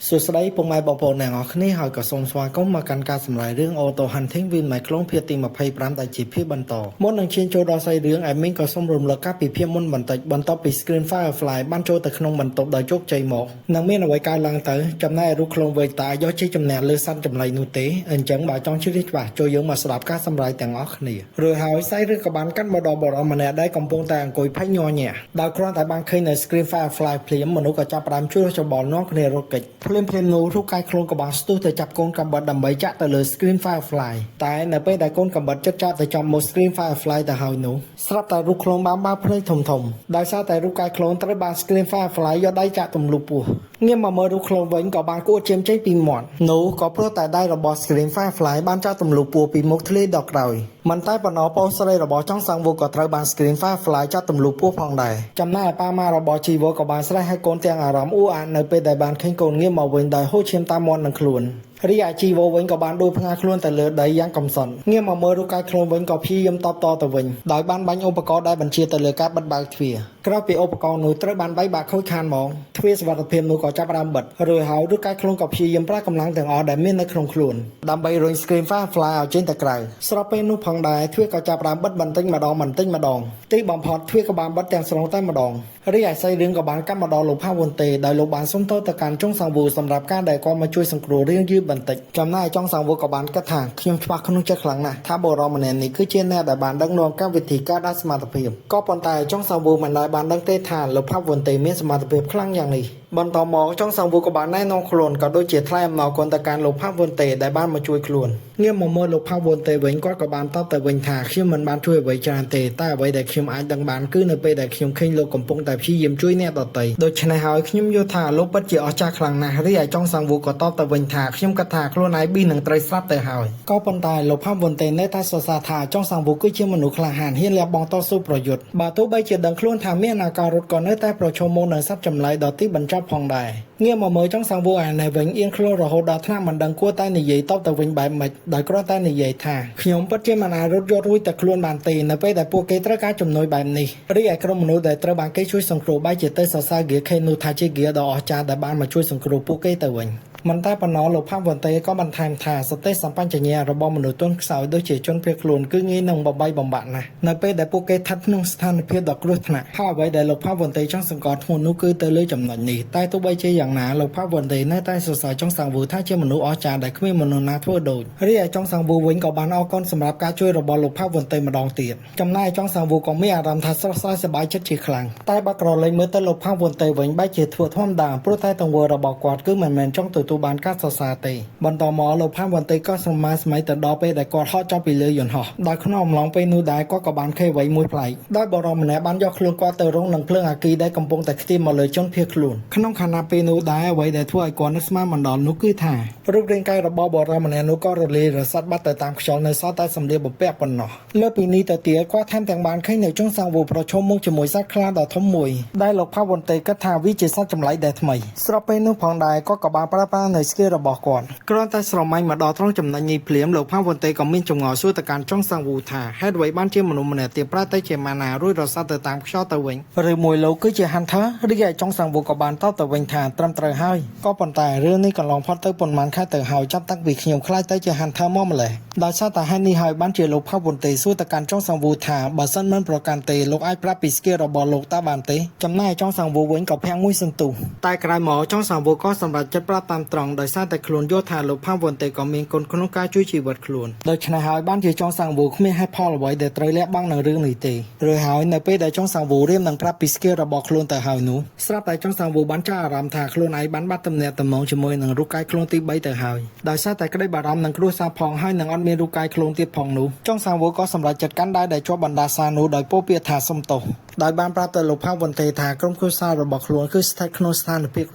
សួស្តីពុកម៉ែបងប្អូនអ្នកនរគ្នាហើយក៏សូមស្វាគមន៍មកកាន់ការសម្រាយរឿង Auto Hunting with My Clone ភាគទី25ដែលជាភាគបន្តមុននឹងឈានចូលដល់សាច់រឿង admin ក៏សូមរំលឹកការពីភាពមុនបន្តិចបន្ទាប់ពី Screen Firefly បានចូលទៅក្នុងបន្ទប់ដោយជោគជ័យមកនឹងមានអ្វីកើតឡើងទៅចំណែកឯរូប clone វិញតើយកជាចំណែកលើសត្វចម្លែកនោះទេអញ្ចឹងបើចង់ជ្រាបច្បាស់ចូលយើងមកស្ដាប់ការសម្រាយទាំងអស់គ្នារួចហើយសាច់រឿងក៏បានកាត់មកដល់បរិម្នាក់ដែលកំពុងតែអង្គុយផេះញ័រញាក់ដោយគ្រាន់តែបានឃើញនៅ Screen Firefly ភ្លាមមនុស្សក៏ចាប់ផ្ដើមជួសច្បល់នាំគ្នារត់គេចភ្លាមភ្លាមនោះរូបកាយខ្លួនក៏បានស្ទុះទៅចាប់កូនកាំបិតដើម្បីចាក់ទៅលើ Screen Firefly តែនៅពេលដែលកូនកាំបិតចិត្តចាក់ទៅចំមក Screen Firefly ទៅហើយនោះស្រាប់តែរូបខ្លួនបានបើកភ្នែកធំធំដោយសារតែរូបកាយខ្លួនត្រូវបាន Screen Firefly យកដៃចាក់ទម្លុះពោះងាកមកមើលរូបខ្លួនវិញក៏បានគួតឈាមចេញពីមាត់នោះក៏ព្រោះតែដៃរបស់ Screen Firefly បានចាក់ទម្លុះពោះពីមុខធ្លាយដល់ក្រោយមិនតែប៉ុណ្ណោះប្អូនស្រីរបស់ចង់សាំងវូក៏ត្រូវបាន Screen Firefly ចាក់ទម្លុះពោះផងដែរចំណែកឯប៉ាម៉ារបស់ជីវក៏បានស្រែកឲ្យកូនទាំងអារម្មណ៍អ៊ូអរនៅពេលដែលបានឃើញកូនងាកមកវិញដោយហូរឈាមតាមមាត់នឹងខ្លួនរីឯជីវវិញក៏បានដួលផ្ងាខ្លួនទៅលើដីយ៉ាងកំសត់ងាកមកមើលរូបកាយខ្លួនវិញក៏ព្យាយាមតបតទៅវិញដោយបានបាញ់ឧបករណ៍ដែលបញ្ជាទៅលើការបិទបើកទ្វារក្រោយពីឧបករណ៍នោះត្រូវបានបែកបាក់ខូចខានមកទ្វារសុវត្ថិភាពនោះក៏ចាប់ផ្ដើមបិទរួចហើយរូបកាយខ្លួនក៏ព្យាយាមប្រើកម្លាំងទាំងអស់ដែលមាននៅក្នុងខ្លួនដើម្បីរុញ Screen Firefly ឲ្យចេញទៅក្រៅស្របពេលនោះផងដែរទ្វារក៏ចាប់ផ្ដើមបិទបន្តិចម្ដងបន្តិចម្ដងទីបំផុតទ្វារក៏បានបិទទាំងស្រុងតែម្ដងរីឯសាច់រឿងក៏បានកាត់មកដល់លោកផាវុនតេដោយលោកបានសុំទោសទៅកាន់ចុងសាំងវូសម្រាប់ការដែលគាត់មកជួយសង្គ្រោះរឿងយឺតបន្តិចចំណែកឯចុងសាំងវូក៏បានគិតថាខ្ញុំច្បាស់ក្នុងចិត្តខ្លាំងណាស់ថាបុរសម្នាក់នេះគឺជាអ្នកដែលបានដឹកនាំកម្មវិធីការដាស់សមត្ថភាពក៏ប៉ុន្តែចុងសាំងវូមិនដែលបានដឹងទេថាលោកផាវុនតេមានសមត្ថភាពខ្លាំងយ៉ាងនេះបន្តមកចុងសាំងវូក៏បានណែនាំខ្លួនក៏ដូចជាថ្លែងអំណរគុណទៅកាន់លោកផាវុនតេដែលបានមកជួយខ្លួនងាកមកមើលលោកផាវុនតេវិញគាត់ក៏បានតបទៅវិញថាខ្ញុំមិនបានជួយអ្វីច្រើនទេតែអ្វីដែលខ្ញុំអាចដឹងបានគឺនៅពេលដែលខ្ញុំឃើញលោកកំពុងតែព្យាយាមជួយអ្នកដទៃដូច្នេះហើយខ្ញុំយល់ថាលោកពិតជាអស្ចារ្យខ្លាំងណាស់រីឯចុងសាំងវូក៏តបទៅវិញថាខ្ញុំគិតថាខ្លួនឯងប៊ីនឹងត្រូវស្លាប់ទៅហើយក៏ប៉ុន្តែលោកផាវុនតេនៅតែសរសើរថាចុងសាំងវូគឺជាមនុស្សក្លាហានហ៊ានលះបង់តស៊ូប្រយុទ្ធបើទោះបីជាដឹងខ្លួនថាមានអាការរត់ក៏នៅតែប្រឈមមុខនឹងសត្វចម្លែកដល់ទីបញ្ចប់ផងដែរងាកមកមើលចុងសាំងវូអានេះវិញអៀនខ្លួនរហូតដល់ថ្នាក់មិនដឹងគួរតែនិយាយតបទៅវិញបែបម៉េចដោយគ្រាន់តែនិយាយថាខ្ញុំពិតជាមិនអាចរត់យករួចតែខ្លួនបានទេនៅពេលដែលពួកគេត្រូវការជំនួយបែបនេះរីឯក្រុមមនុស្សដែលត្រូវបានគេជួយសង្គ្រោះបែរជាទៅសរសើរហ្គាខេនោះថាជាហ្គាដ៏អស្ចារ្យដែលបានមកជួយសង្គ្រោះពួកគេទៅវិញមិនតែប៉ុណ្ណោះលោកផាវ៉ាន់តេក៏បន្ថែមថាសតិសម្បញ្ញៈរបស់មនុស្សទន់ខ្សោយដូចជាជនភៀសខ្លួនគឺងាយនឹងបំបីបំបាក់ណាស់នៅពេលដែលពួកគេស្ថិតក្នុងស្ថានភាពដ៏គ្រោះថ្នាក់ហើយអ្វីដែលលោកផាវ៉ាន់តេចង់សង្កត់ធ្ងន់នោះគឺទៅលើចំណុចនេះតែទោះបីជាយ៉ាងណាលោកផាវ៉ាន់តេនៅតែសរសើរចុងសាំងវូថាជាមនុស្សអស្ចារ្យដែលគ្មានមនុស្សណាធ្វើដូចរីឯចុងសាំងវូវិញក៏បានអរគុណសម្រាប់ការជួយរបស់លោកផាវ៉ាន់តេម្ដងទៀតចំណែកឯចុងសាំងវូក៏មានអារម្មណ៍ថាស្រស់ស្រាយសប្បាយចិត្តជាខ្លាំងតែបើក្រឡេកមើលទៅលោកផាវ៉ាន់តេវិញបែរជាធ្វើធម្មតាព្រោះតែទង្វើរបស់គាត់គឺមិនមែនចង់ទទួលបានការសរសើរទេបន្តមកលោកផាវ៉ាន់តេក៏ស្រមើស្មៃទៅដល់ពេលដែលគាត់ហក់ចុះពីលើយន្តហោះដោយក្នុងអំឡុងពេលនោះដែរគាត់ក៏បានឃើញអ្វីមួយប្លែកដោយបរិមម្នាក់បានយកខ្លួនគាត់ទៅរងនឹងភ្លើងអគ្គីដែលកំពុងតែខ្ទាតមកលើជនភៀសខ្លួនក្នុងខណៈពេលនោះដែរអ្វីដែលធ្វើឲ្យគាត់នឹកស្មានមិនដល់នោះគឺថារូបរាងកាយរបស់បរិមម្នាក់នោះក៏រលាយរសាត់បាត់ទៅតាមខ្យល់នៅសល់តែសម្លៀកបំពាក់ប៉ុណ្ណោះលើពីនេះទៅទៀតគាត់ថែមទាំងបានឃើញនៅចុងសាំងវូប្រឈមមុខជាមួយសត្វខ្លាដ៏ធំមួយដែលលោកផាវុនតេគិតថាវាជាសត្វចម្លែកដែលថ្មីស្របពេលនោះផងដែរគាត់ក៏បានប្រើប្រាស់នៅ skill របស់គាត់គ្រាន់តែស្រមៃមកដល់ត្រង់ចំណុចនេះភ្លាមលោកផាវុនតេក៏មានចម្ងល់សួរទៅកាន់ចុងសាំងវូថាហេតុអ្វីបានជាមនុស្សម្នាក់ទៀតប្រែទៅជា mana រួចរសាត់ទៅតាមខ្យល់ទៅវិញឬមួយលោកគឺជា Hunter រីឯចុងសាំងវូក៏បានតបទៅវិញថាត្រឹមត្រូវហើយក៏ប៉ុន្តែរឿងនេះកន្លងផុតទៅប៉ុន្មានខែទៅហើយចាប់តាំងពីខ្ញុំក្លាយទៅជា Hunter មកម្លេះដោយសារតែហេតុនេះហើយបានជាលោកផាវុនតេសួរទៅកាន់ចុងសាំងវូថាបើសិនមិនប្រកាន់ទេលោកអាចប្រាប់ពី skill របស់លោកតើបានទេចំណែកចុងសាំងវូវិញក៏ភាំងមួយសន្ទុះតែក្រោយមកចុងសាំងវូក៏សម្រេចចិត្តប្រាប់តាមត្រង់ដោយសារតែខ្លួនយល់ថាលោកផាវុនតេក៏មានគុណក្នុងការជួយជីវិតខ្លួនដូច្នេះហើយបានជាចុងសាំងវូគ្មានហេតុផលអ្វីដែលត្រូវលះបង់នឹងរឿងនេះទេរួចហើយនៅពេលដែលចុងសាំងវូរៀមនឹងប្រាប់ពី skill របស់ខ្លួនទៅហើយនោះស្រាប់តែចុងសាំងវូបានចាប់អារម្មណ៍ថាខ្លួនឯងបានបាត់ទំនាក់ទំនងជាមួយនឹងរូបកាយខ្លួនទី3ទៅហើយដោយសារតែក្តីបារម្ភនឹងគ្រួសារផងហើយនឹងអត់មានរូបកាយខ្លួនទៀតផងនោះចុងសាំងវូក៏សម្រេចចិត្តកាន់ដៃដែលជាប់បណ្ដាសានោះដោយពោលពាក្យថាសុំទោសដោយបានប្រាប់ទៅលោកផាវុនតេថាក្រុមគ្រួសាររបស់ខ្លួនគឺស្ថិតក្នុងស្ថានភាពគ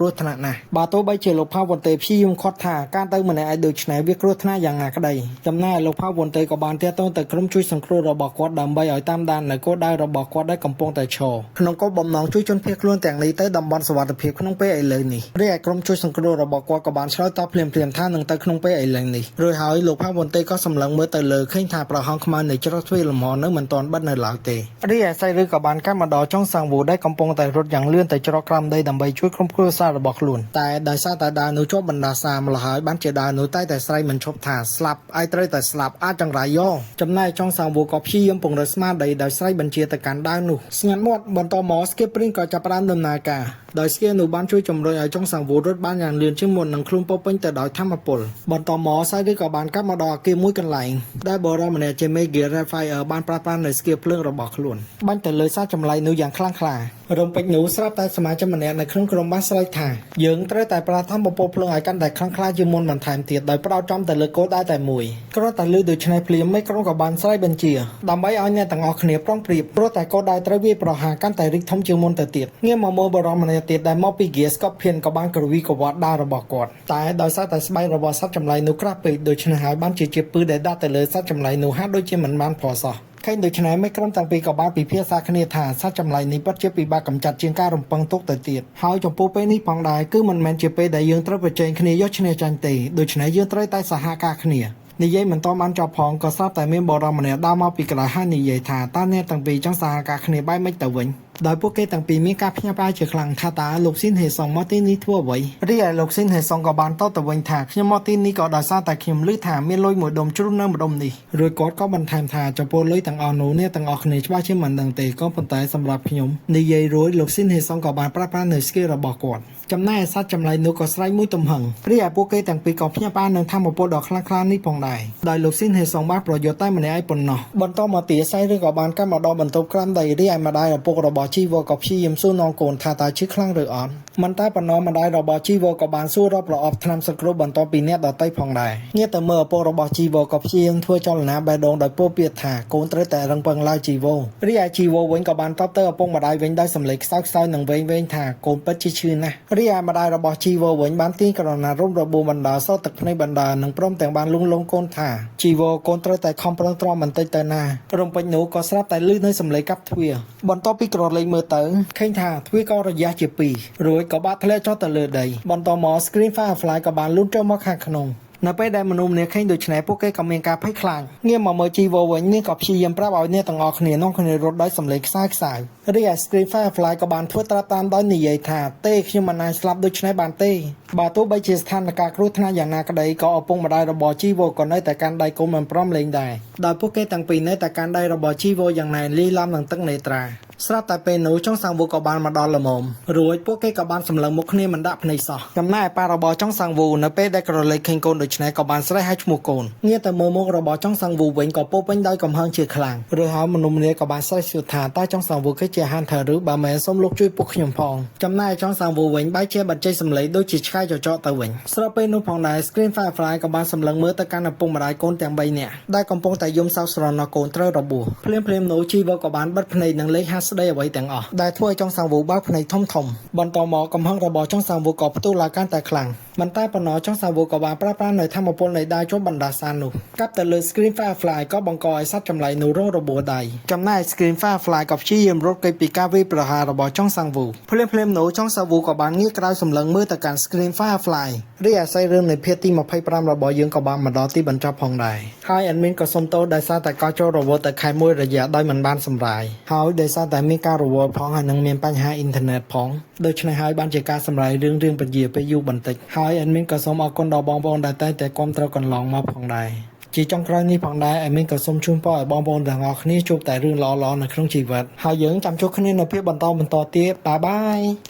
្រោះថ្នាក់ណាស់បើទោះបីជាលោកផាវុនតេព្យាយាមខាត់ថាការទៅម្នាក់ឯងដូច្នេះវាគ្រោះថ្នាក់យ៉ាងណាក្តីចំណែកលោកផាវុនតេក៏បានទាក់ទងទៅក្រុមជួយសង្គ្រោះរបស់គាត់ដើម្បីឲ្យតាមដាននៅគោលដៅរបស់គាត់ដែលកំពុងតែឈរក្នុងគោលបំណងជួយជនភៀសខ្លួនទាំងនេះទៅតំបន់សុវត្ថិភាពក្នុងពេលឥឡូវនេះរីឯក្រុមជួយសង្គ្រោះរបស់គាត់ក៏បានឆ្លើយតបភ្លាមៗថានឹងទៅក្នុងពេលឥឡូវនេះរួចហើយលោកផាវុនតេក៏សម្លឹងមើលទៅលើឃើញថាប្រហោងខ្មៅនៃច្រកទ្វារលំហនៅមិនទាន់បិទនៅឡើយទេរីឯសាច់រឿងក៏បានកាត់មកដល់ចុងសាំងវូដែលកំពុងតែរត់យ៉ាងលឿនទៅច្រកក្រោមដីដើម្បីជួយក្រុមគ្រួសាររបស់ខ្លួនតែដោយសារតែដាវនោះ ជាប់បណ្ដាសាម្ល៉េះហើយបានជាដាវនោះតែតែស្រែកមិនឈប់ថាស្លាប់ឯត្រូវតែស្លាប់អាចចង្រៃយោចំណែកចុងសាងវូក៏ព្យាយាមពង្រឹងស្មារតីដោយស្រែកបញ្ជាទៅកាន់ដាវនោះស្ងាត់មាត់បន្តមក skill ព្រីនក៏ចាប់ផ្ដើមដំណើរការដោយ skill នោះបានជួយជំរុញឲ្យចុងសាងវូរត់បានយ៉ាងលឿនជាងមុននិងខ្លួនពោពេញទៅដោយធម៌ពលបន្តមកសាយឬក៏បានកាប់មកដល់អគារមួយកន្លែងដែលបរិម្នាក់ជាមេ Gear Red Fire បានប្រើប្រាស់នៅ skill ភ្លើងរបស់ខ្លួនបាញ់ទៅលើសារចម្លែកនោះយ៉ាងខ្លាំងក្លារំពេចនោះស្រាប់តែសមាជិកម្នាក់នៅក្នុងក្រុមបានស្រែកថាយើងត្រូវតែប្រើធម៌ពលភ្លើងឲ្យកាន់តែខ្លាំងក្លាជាងមុនបន្ថែមទៀតដោយផ្ដោតចំទៅលើគោលដៅតែមួយគ្រាន់តែលើដូច្នេះភ្លាមមេក្រុមក៏បានស្រែកបញ្ជាដើម្បីឲ្យអ្នកទាំងអស់គ្នាប្រុងប្រៀបព្រោះតែគោលដៅត្រូវវាយប្រហារកាន់តែរីកធំជាងមុនទៅទៀតងាកមកមើលបរិម្នាក់ទៀតដែលមកពី Gear Scorpion ក៏បានក្រវីកវត្តដាវរបស់គាត់តែដោយសារតែស្បែករបស់សត្វចម្លែកនោះក្រាស់ពេកដូច្នេះហើយបានជាជាពឹសដែលដាក់ទៅលើសត្វចម្លែកនោះហាក់ដូចជាមិនបានផលសោះឃើញដូច្នេះមេក្រុមទាំងពីរក៏បានពិភាក្សាគ្នាថាសត្វចម្លែកនេះពិតជាពិបាកកម្ចាត់ជាងការរំពឹងទុកទៅទៀតហើយចំពោះពេលនេះផងដែរគឺមិនមែនជាពេលដែលយើងត្រូវប្រជែងគ្នាយកឈ្នះចាញ់ទេដូច្នេះយើងត្រូវតែសហការគ្នានិយាយមិនតបានចប់ផងក៏ស្រាប់តែមានបរិម្នាក់ដើរមកពីក្រៅហើយនិយាយថាតើអ្នកទាំងពីរចង់សហការគ្នាបែបម៉េចទៅវិញដោយពួកគេទាំងពីរមានការភ្ញាក់ផ្អើលជាខ្លាំងថាតើលោកស៊ីនហេសុងមកទីនេះធ្វើអ្វីរីឯលោកស៊ីនហេសុងក៏បានតបទៅវិញថាខ្ញុំមកទីនេះក៏ដោយសារតែខ្ញុំឮថាមានលុយមួយដុំជ្រុះនៅម្ដុំនេះរួចគាត់ក៏បន្ថែមថាចំពោះលុយទាំងអស់នោះអ្នកទាំងអស់គ្នាច្បាស់ជាមិនដឹងទេក៏ប៉ុន្តែសម្រាប់ខ្ញុំនិយាយរួចលោកស៊ីនហេសុងក៏បានប្រើប្រាស់នៅ skill របស់គាត់ចំណែកឯសត្វចម្លែកនោះក៏ស្រែកមួយទំហឹងរីឯពួកគេទាំងពីរក៏ភ្ញាក់ផ្អើលនឹងធម៌ពលដ៏ខ្លាំងក្លានេះផងដែរដោយលោកស៊ីនហេសុងបានប្រយុទ្ធតែម្នាក់ឯងប៉ុណ្ណោះបន្តមកទៀតសៃឬក៏បានកាត់មកដល់បន្ទប់ក្រាំដីរីឯម្ដាយឪពុករបស់ជីវក៏ព្យាយាមសួរនាំកូនថាតើឈឺខ្លាំងឬអត់មិនតែប៉ុណ្ណោះម្ដាយរបស់ជីវក៏បានសួររាប់ប្រអប់ថ្នាំសង្គ្រោះបន្ទាប់ពីអ្នកដទៃផងដែរងាកទៅមើលឪពុករបស់ជីវក៏ព្យាយាមធ្វើចលនាបេះដូងដោយពោលពាក្យថាកូនត្រូវតែរឹងប៉ឹងឡើយជីវរីឯជីវវិញក៏បានតបទៅឪពុកម្ដាយវិញដោយសម្លេងខ្សោយខ្សោយនិងវែងវែងថាកូនពិតជាឈឺណាស់រីឯម្ដាយរបស់ជីវវិញបានទាញក្រណារុំរបួសបណ្ដាសោតទឹកភ្នែកបណ្ដានិងព្រមទាំងបានលួងលោមកូនថាជីវកូនត្រូវតែខំប្រឹងទ្រាំបន្តិចទៅណារំពេចនោះក៏ស្រាប់តែលឺនៅសម្លេងកាប់ទ្វារបន្ទាប់ពីក្រឡេកមើលទៅឃើញថាទ្វារក៏រយះជាពីររួចក៏បាក់ធ្លាក់ចុះទៅលើដីបន្តមក Screen Firefly ក៏បានលូនចូលមកខាងក្នុងនៅពេលដែលមនុស្សម្នាក់ឃើញដូច្នេះពួកគេក៏មានការភ័យខ្លាចងាកមកមើលជីវវិញនាងក៏ព្យាយាមប្រាប់ឲ្យអ្នកទាំងអស់គ្នានាំគ្នារត់ដោយសម្លេងខ្សើខ្សៅរីឯ Screen Firefly ក៏បានធ្វើត្រាប់តាមដោយនិយាយថាទេខ្ញុំមិនអាចស្លាប់ដូច្នេះបានទេបើទោះបីជាស្ថានភាពគ្រោះថ្នាក់យ៉ាងណាក្តីក៏ឪពុកម្ដាយរបស់ជីវក៏នៅតែកាន់ដៃកូនមិនព្រមលេងដែរដោយពួកគេទាំងពីរនៅតែកាន់ដៃរបស់ជីវយ៉ាងណែនលាយឡំនឹងទឹកនេត្រាស្រាប់តែពេលនោះចុងសាងវូក៏បានមកដល់ល្មមរួចពួកគេក៏បានសម្លឹងមុខគ្នាមិនដាក់ភ្នែកសោះចំណែកឯប៉ារបស់ចុងសាងវូនៅពេលដែលក្រឡេកឃើញកូនដូច្នេះក៏បានស្រែកហៅឈ្មោះកូនងាកទៅមើលមុខរបស់ចុងសាងវូវិញក៏ពោពេញដោយកំហឹងជាខ្លាំងរួចហើយមនុស្សម្នាក់ក៏បានស្រែកសួរថាតើចុងសាងវូគឺជា Hunter ឬបើមែនសូមលោកជួយពួកខ្ញុំផងចំណែកឯចុងសាងវូវិញបែរជាបញ្ចេញសម្លេងដូចជាឆ្កែចចកទៅវិញស្របពេលនោះផងដែរ Screen Firefly ក៏បានសម្លឹងមើលទៅកាន់ឪពុកម្ដាយកូនទាំង3នាក់ដែលកំពុងតែយំសោកស្រណោះកូនត្រូវរបួសភ្លាមភ្លាមនោះជីវក៏បានបិទភ្នែកនិងលេខហាស្ដីអ្វីទាំងអស់ដែលធ្វើឲ្យចុងសាងវូបើកភ្នែកធំធំបន្តមកកំហឹងរបស់ចុងសាងវូក៏ផ្ទុះឡើងកាន់តែខ្លាំងមិនតែប៉ុណ្ណោះចុងសាងវូក៏បានប្រើប្រាស់នៅធម៌ពលនៃដាវជាប់បណ្ដាសានោះកាប់ទៅលើ Screen Firefly ក៏បង្កឲ្យសត្វចម្លែកនោះរងរបួសដៃចំណែក Screen Firefly ក៏ព្យាយាមរត់គេចពីការវាយប្រហាររបស់ចុងសាងវូភ្លាមភ្លាមនោះចុងសាងវូក៏បានងាកក្រោយសម្លឹងមើលទៅកាន់ Screen Firefly រីឯសាច់រឿងនៃភាគទី25របស់យើងក៏បានមកដល់ទីបញ្ចប់ផងដែរហើយ admin ក៏សុំទោសដោយសារតែក៏ចូលរវល់ទៅខែមួយរយៈដោយមិនបានសម្រាយហើយដោយសារតែមានការរវល់ផងហើយនឹងមានបញ្ហាអ៊ីនធឺណិតផងដូច្នេះហើយបានជាការសម្រាយរឿងរឿងពជាពេលយូរបន្តិចហើយ admin ក៏សូមអរគុណដល់បងប្អូនដែលតែងតែគាំទ្រកន្លងមកផងដែរជាចុងក្រោយនេះផងដែរ admin ក៏សូមជូនពរឲ្យបងប្អូនទាំងអស់គ្នាជួបតែរឿងល្អៗនៅក្នុងជីវិតហើយយើងចាំជួបគ្នានៅភាគបន្តបន្តទៀត bye bye.